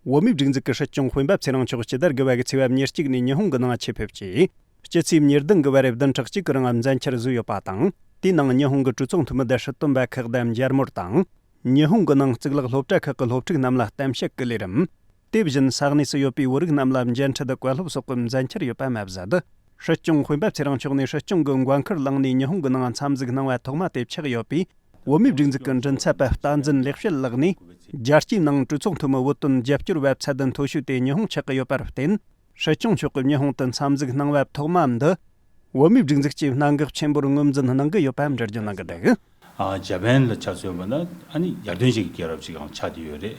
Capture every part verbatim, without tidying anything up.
བོད་མིའི་སྒྲིག་འཛུགས་ཀྱི་སྲིད་སྐྱོང་དཔོན་པོ་ཚེ་རིང་མཆོག་སྤྱི་ཟླ་དགུ་པ་གི་ཚེས་པ་ཉེར་གཅིག་ནས་ཉི་ཧོང་གི་ནང་ཆེད་ཕེབས་རྗེས། སྤྱི་ཚེས་ཉེར་བདུན་གི་བར་བདུན་ཕྲག་གཅིག་གི་རིང་མཇལ་འཕྲད་བཟོས་ཡོད་པ་དང་། དེའི་ནང་ཉི་ཧོང་གི་གྲོས་ཚོགས་འཐུས་མི་བརྡ་ཧྲི་སྟོན་པ་ཁག་དང་མཇལ་མོལ་དང་། ཉི་ཧོང་གི་ནང་གཙུག་ལག་སློབ་གྲྭ་ཁག་གི་སློབ་ཕྲུག་རྣམས་ལ་གཏམ་བཤད་ཀྱི་ལས་རིམ། དེ་བཞིན་ས་གནས་སུ་ཡོད་པའི་བོད་རིགས་རྣམས་ལ་མཇལ་འཕྲད་བཀའ་སློབ་སོགས་ཀྱི་མཇལ་འཕྲད་ཡོད་པ་མ་ཟད། སྲིད་སྐྱོང་དཔོན་པོ་ཚེ་རིང་མཆོག་ནས་སྲིད་སྐྱོང་གི་འགན་འཁུར་བླངས་ནས་ཉི་ཧོང་གི་ནང་འཚམས་གཟིགས་གནང་བ་ཐོག་མ་དེ་ཆགས་ཡོད་པས། བོད་མིའི་སྒྲིག་འཛུགས་ཀྱི་མགྲིན་ཚབ་པ་བསྟན་འཛིན་ལེགས་བཤད་ལགས་ནས། རྒྱལ་སྤྱིའི་ནང་གྲོས་ཚོགས་འཐུས་མི་བོད་དོན་རྒྱབ་སྐྱོར་བ་ཚད་ལྡན་མཐོ་ཤོས་དེ་ཉི་ཧོང་ཆགས་ཀྱི་ཡོད་པར་བརྟེན། སྲིད་སྐྱོང་མཆོག་གིས་ཉི་ཧོང་དུ་འཚམས་གཟིགས་གནང་བ་ཐོག་མ་འདི། བོད་མིའི་སྒྲིག་འཛུགས་ཀྱིས་གནད་འགག་ཆེན་པོར་ངོས་འཛིན་གནང་གི་ཡོད་པ་འགྲེལ་བརྗོད་གནང་གི་འདུག་ཨ། ཇ་པན་ལ་ཆ་མཚོན་པ་ན་ཨ་ནི་ཡར་ཐོན་ཅན་གྱི་རྒྱལ་རབས་ཅིག་ཀྱང་ཆགས་བསྡད་ཡོད་རེད།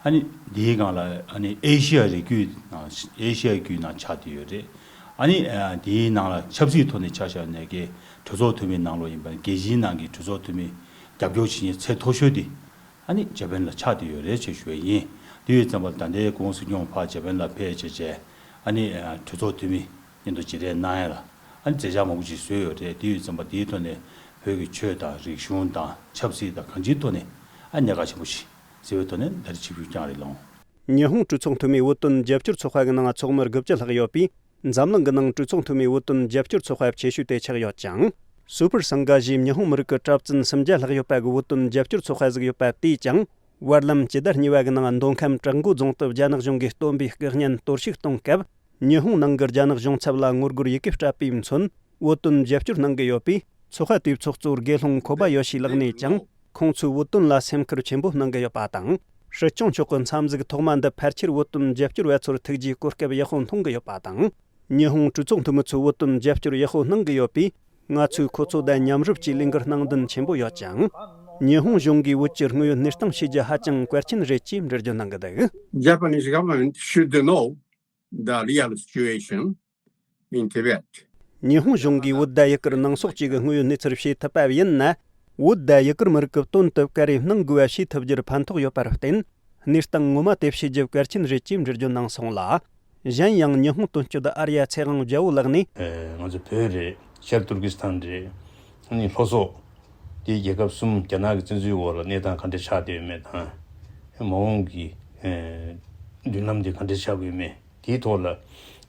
ཨ་ནི་འདིའི་སྒང་ལ་ཨ་ནི་ཨེ་ཤི་ཡ་རི་རྒྱུད་ནང་ཨེ་ཤི་ཡ་རྒྱུད་ནང་ཆགས་བསྡད་ཡོད་རེད། ཨ་ནི་ཨ་འདིའི་ནང་ལ་ཆབ་སྲིད་ཐོག་ནས་ཆ་བཞག་ནས་ཀྱི་གྲོས་ཚོགས་འཐུས་མིའི་ནང་ལོགས་ཡིན་པ་ན་རྒྱལ་སྤྱིའི་ནང་གི་གྲོས་ཚོགས་འཐུས་མི་རྒྱབ་སྐྱོར་བྱེད་མཁན་ཚད་མཐོ་ཤོས་དེ་ཨ་ནི་ཇ་པན་ལ་ཆགས་བསྡད་ཡོད་རེད་ཅེས་ཞུ་བ་ཡིན། དེ་ཡོད་ཙམ་པ་ལ་ད་ལྟའི་གོང་སྲིད་སྐྱོང་ཕར་ཇ་པན་ལ་ཕེབས་བྱས་བྱས་ཨ་ནི་ཨ་གྲོས་ཚོགས་འཐུས་མི་མཉམ་དུ་མཇལ་འཕྲད་གནང་ཡ་ལ་ཨ་ནི་མཛད་འཆར་མང་པོ་ཅིག་བཟོས་ཡོད་རེད། དེ་ཡོད་ཙམ་པ་དེའི་ཐོག་ནས་བོད་ཀྱི་ཆོས་དང་རིག་གཞུང་དང་ཆབ་སྲིད་དང་གང་ཅིའི་ཐོག་ནས་ཨ་གནད་འགག་ཆེན་པོ་ཞིག་བརྩི་བའི་ཐོག་ནས་ད་རེས་ཆིབས་བསྒྱུར་བསྐྱངས་རེད་ལགས། ཉི་ཧོང་གྲོས་ཚོགས་འཐུས་མིའི་བོད་དོན་རྒྱབ་སྐྱོར་ཚོགས་པ་གི་ནང་ཚོགས་མི་དགུ་བཅུ་ལྷག་ཡོད་པས། འཛམ་གླིང་གི་ནང་གྲོས་ཚོགས་འཐུས་མིའི་བོད་དོན་རྒྱབ་སྐྱོར་ཚོགས་པ་ཆེ་ཤོས་དེ་ཆགས་ཡོད་ཅིང་། སུ་པར་སང་ག་ཞེས་ཉི་ཧོང་མི་རིགས་ཀྱི་གྲྭ་བཙུན་སུམ་བརྒྱ་ལྷག་ཡོད་པ་གི་བོད་དོན་རྒྱབ་སྐྱོར་ཚོགས་པ་ཞིག་ཡོད་པ་དེས་ཀྱང་། བར་ལམ་སྤྱི་ཟླ་གཉིས་པ་གི་ནང་མདོ་ཁམས་བྲག་འགོ་རྫོང་དུ་རྒྱ་ནག་གཞུང་གིས་སྟོན་པའི་སྐུ་བརྙན་གཏོར་བཤིག་གཏོང་སྐབས། ཉི་ཧོང་ནང་གི་རྒྱ་ནག་གཞུང་ཚབ་ལ་ངོ་རྒོལ་ཡི་གེ་སྤྲད་པའི་མཚོན། བོད་དོན་རྒྱབ་སྐྱོར་གནང་གི་ཡོད་པས། ཚོགས་པ་དེའི་ཚོགས་གཙོ་དགེ་སློང་ཁོ་པ་ཡོ་ཤི་ལགས་ནས་ཀྱང་། ཁོང་ཚོས་བོད་དོན་ལ་སེམས་ཁུར་ཆེན་པོ་གནང་གི་ཡོད་པ་དང་། སྲིད་སྐྱོང་མཆོག་གི་འཚམས་གཟིགས་ཐོག་མ་འདི་ཕལ་ཆེར་བོད་དོན་རྒྱབ་སྐྱོར་བ་ཚོར་ཐུགས་རྗེའི་གོ་སྐབས་ཡག་པོ་མཐོང་གི་ཡོད་པ་དང་། ཉི་ཧོང་གྲོས་ཚོགས་འཐུས་མི་ཚོས་བོད་དོན་རྒྱབ་སྐྱོར་ཡག་པོ་གནང་གི་ཡོད་པས། ང་ཚོས་ཁོ་ཚོ་དང་མཉམ་རུབ་ཀྱིས་ལས་འགུལ་གནང་འདུན་ཆེན་པོ་ཡོད་ཅིང་། ཉི་ཧོང་གཞུང་གིས་བོད་ཀྱི་དངོས་ཡོད་གནས་སྟངས་ཤེས་རྒྱུ་ཧ་ཅང་གལ་ཆེན་རེད་ཅེས་འགྲེལ་བརྗོད་གནང་གི་འདུག Japanese government should know the real situation in Tibet. ཉི་ཧོང་གཞུང་གིས་བོད་དང་ཡུ་གུར་ནང་སོག་བཅས་ཀྱི་དངོས་ཡོད་གནས་ཚུལ་ཤེས་ཐུབ་པ་ཡིན་ན། བོད་དང་ཡུ་གུར་མི་རིགས་ཀྱི་དོན་དུ་བཀའ་རེ་གནང་དགོས་པ་ཤེས་ཐུབ་རྒྱུར་ཕན་ཐོགས་ཡོད་པར་བརྟེན། གནས་སྟངས་ངོ་མ་དེ་ཤེས་རྒྱུ་གལ་ཆེན་རེད་ཅེས་འགྲེལ་བརྗོད་གནང་སོང་ལ། གཞན་ཡང་ཉི་ཧོང་དོན་གཅོད་ཨར་ཡ་ཚེ་དབང་རྒྱལ་པོ་ལགས་ནས། ཨེ། ང་ཚོ་བོད་རེད། ཤར་ཏུར་ཀི་སི་ཐན་རེད། ཨ་ནི་ལྷོ་སོག་དེའི་རྒྱལ་ཁབ་གསུམ་རྒྱ་ནག་གི་བཙན་འཛུལ་འོག་ལ་གནས་སྟངས་ག་འདྲ་ཆགས་བསྡད་ཡོད་མེད་དང་། མ་འོངས་ཀྱི་ཨེ་མདུན་ལམ་དེ་ག་འདྲ་ཆགས་ཀྱི་ཡོད་མེད། དེའི་ཐོག་ལ་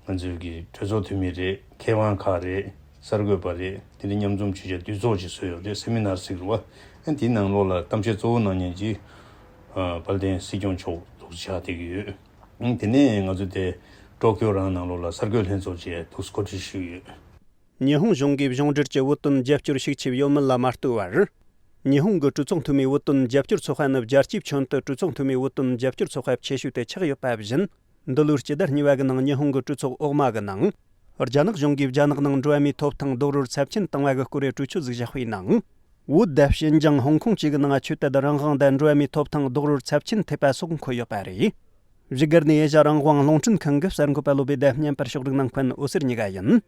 ང་ཚོའི་གི་གྲོས་ཚོགས་འཐུས་མི་རེད། མཁས་དབང་ཁག་རེད། གསར་འགོད་པ་རེད། དེ་འདྲ་མཉམ་འཛོམས་བྱེད་ཆེད་འདུ་ཚོགས་ཅིག་བཟོས་ཡོད་རེད། སེ་མི་ནར་ཟེར་གི་རེད་བ། ཨ། དེའི་ནང་ལོགས་ལ་གཏམ་བཤད་གཙོ་བོ་གནང་མཁན་གྱི་ཨ་དཔལ་ལྡན་སྲིད་སྐྱོང་མཆོག་འདུག་སེ་ཆགས་བསྡད་ཀྱི་ཡོད། ཨ། དེ་ནས་ང་ཚོ་དེ་ཀྲོ་ཀིའོ་རང་ནང་ལོགས་ལ་གསར་འགོད་ལྷན་ཚོགས་ཅིག་འདུག་སེ་གོ་སྒྲིག་ཞུས་ཡོད། ཉི་ཧོང་གཞུང་གིས་གཞུང་འབྲེལ་གྱི་བོད་དོན་རྒྱབ་སྐྱོར་ཤུགས་ཆེ་ཡོད་མེད་ལ་མ་ལྟོས་པར། ཉི་ཧོང་གི་གྲོས་ཚོགས་འཐུས་མིའི་བོད་དོན་རྒྱབ་སྐྱོར་ཚོགས་པ་ནི་རྒྱལ་སྤྱིའི་ཁྱོན་དུ་གྲོས་ཚོགས་འཐུས་མིའི་བོད་དོན་རྒྱབ་སྐྱོར་ཚོགས་པ་ཆེ་ཤོས་དེ་ཆགས་ཡོད་པ་བཞིན། འདི་ལོའི་སྤྱི་ཟླ་གཉིས་པ་གི་ནང་ཉི་ཧོང་གི་གྲོས་ཚོགས་འོག་མ་གི་ནང་། རྒྱ་ནག་གཞུང་གིས་རྒྱ་ནག་ནང་འགྲོ་བ་མིའི་ཐོབ་ཐང་རྡོག་རོལ་ཚབས་ཆེན་བཏང་བ་གི་སྐོར་གྱི་གྲོས་ཆོད་ཟིག་བཞག་པའི་ནང་། བོད་དང་ཞིན་ཅང་། ཧོང་ཀོང་བཅས་ཀྱི་ནང་ཆོས་དད་རང་དབང་དང་འགྲོ་བ་མིའི་ཐོབ་ཐང་རྡོག་རོལ་ཚབས་ཆེན་ཐེབས་པ་སོགས་འཁོད་ཡོད་པ་རེད། བཞུགས་སྒར་ནས་ཨེ་ཤ་རང་དབང་རླུང་འཕྲིན་ཁང་གི་གསར་འགོད་པ་བློ་བྷེ་དང་བརྙན་པར་ཕྱོགས་སྒྲིག་གནང་མཁན་འོད་ཟེར་གཉིས་ཀ་ཡིན།